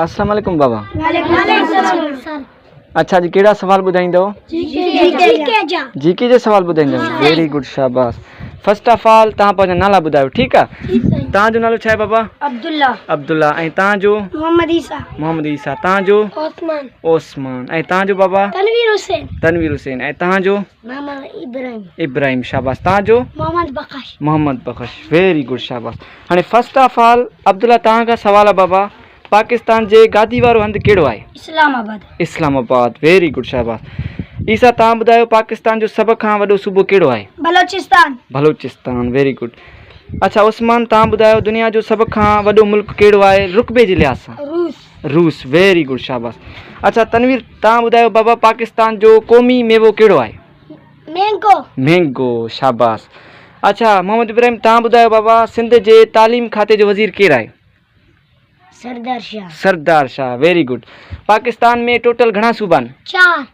السلام عليڪم بابا. وعليڪم السلام سر. اڇا جي ڪهڙا سوال ٻڌائيندؤ؟ جي ڪي جا. جي ڪي جا سوال ٻڌائيندؤ ويري گڊ شاباس فرسٽ آف آل توهان پنهنجا نالا ٻڌايو ٺيڪ آ توهان جو نالو ڇا آهي بابا؟ عبدالله. عبدالله ۽ توهان جو؟ محمد عيسيٰ. محمد عيسيٰ توهان جو؟ عثمان. عثمان ۽ توهان جو بابا؟ تنوير حسين. تنوير حسين ۽ توهان جو؟ محمد ابراهيم. ابراهيم شاباس توهان جو؟ محمد بخش. محمد بخش ويري گڊ شاباس هاڻي فرسٽ آف آل عبدالله توهان کان سوال آ بابا پاڪستان جي گادي وارو هنڌ ڪهڙو آهي؟ Islamabad. Islamabad very good شاباس عيسيٰ توهان ٻڌايو پاڪستان جو سڀ کان وڏو صوبو ڪهڙو آهي؟ بلوچستان. بلوچستان ويري گڊ اڇا عثمان توهان ٻڌايو دنيا جو سڀ کان وڏو ملڪ ڪهڙو آهي رقبي جي لحاظ سان؟ روس. روس ويري گڊ شاباس اڇا تنوير توهان ٻڌايو بابا پاڪستان جو قومي ميوو ڪهڙو آهي؟ مينگو. مينگو شاباس اڇا محمد ابراهيم توهان ٻڌايو بابا سنڌ جي تعليم کاتي جو وزير ڪير آهي؟ Sardar Shah. Sardar Shah very good Pakistan ۾ total گهڻا صوبا آهن؟ چار.